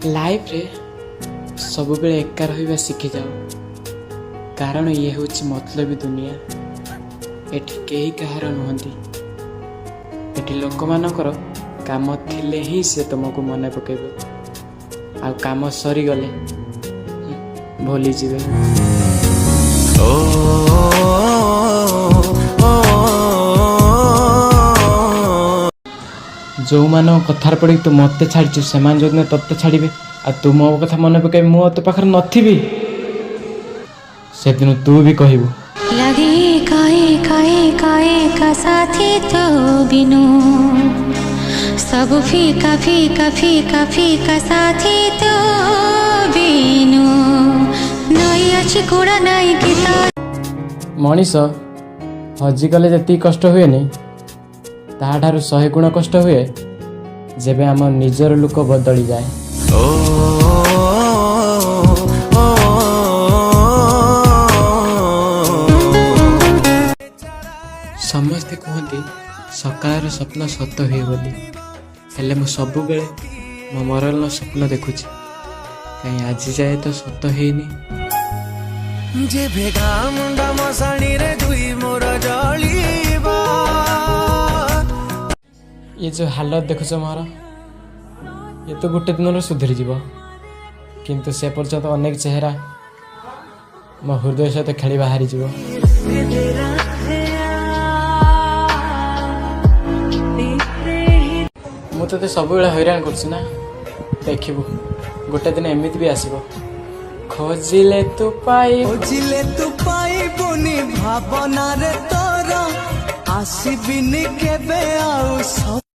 ଲାଇଫରେ ସବୁବେଳେ ଏକା ରହିବା ଶିଖିଯାଅ, କାରଣ ଇଏ ହେଉଛି ମତଲବୀ ଦୁନିଆ। ଏଠି କେହି କାହାର ନୁହନ୍ତି। ଏଠି ଲୋକମାନଙ୍କର କାମ ଥିଲେ ହିଁ ସେ ତୁମକୁ ମନେ ପକାଇବେ, ଆଉ କାମ ସରିଗଲେ ଭୁଲିଯିବେ। ଓ ଓ। ଯେଉଁମାନଙ୍କ କଥାରେ ପଡ଼ିକି ତୁ ମୋତେ ଛାଡ଼ିଛୁ, ସେମାନେ ଯେଉଁଦିନ ତୋତେ ଛାଡ଼ିବେ ଆଉ ତୁ ମୋ କଥା ମନେ ପକାଇବି, ମୁଁ ଆଉ ତୋ ପାଖରେ ନଥିବି, ସେଦିନ ତୁ ବି କହିବୁ। ଲାଗେ ଏକା ଏକା ଏକା ଏକା ସାଥୀ ତୋ ବିନୁ, ସବୁ ଫିକା ଫିକା ଫିକା ଫିକା ସାଥୀ ତୋ ବିନୁ। ନଈ ଅଛି, କୂଳ ନାଇଁ କି ତ ମଣିଷ ହଜିଗଲେ ଯେତିକି କଷ୍ଟ ହୁଏନି, ତାହାଠାରୁ 100 ଗୁଣ କଷ୍ଟ ହୁଏ ଯେବେ ଆମ ନିଜର ଲୋକ ବଦଳିଯାଏ। ଓ ଓ। ସମସ୍ତେ କୁହନ୍ତି ସକାଳର ସ୍ୱପ୍ନ ସତ ହୁଏ ବୋଲି, ହେଲେ ମୁଁ ସବୁବେଳେ ମୋ ମରଣର ସ୍ୱପ୍ନ ଦେଖୁଛି, କାହିଁ ଆଜି ଯାଏ ତ ସତ ହେଇନି। ଯେବେ ଗାଁ ମୁଣ୍ଡ ମଶାଣିରେ ଦୁଇ ମୋର ଜଳିବ। ଇଏ ଯେଉଁ ହାଲତ ଦେଖୁଛ ମୋର, ଇଏ ତ ଗୋଟେ ଦିନରେ ସୁଧୁରିଯିବ, କିନ୍ତୁ ସେ ପର୍ଯ୍ୟନ୍ତ ଅନେକ ଚେହେରା ମୋ ହୃଦୟ ସହିତ ଖେଳି ବାହାରିଯିବ। ମୁଁ ତୋତେ ସବୁବେଳେ ହଇରାଣ କରୁଛି ନା? ଦେଖିବୁ, ଗୋଟେ ଦିନ ଏମିତି ବି ଆସିବ, ଖୋଜିଲେ ତୁ ପାଇ ଖୋଜିଲେ ତୁ ପାଇବୁନି, ଭାବନାରେ ତୋର ଆସିବିନି କେବେ ଆଉ।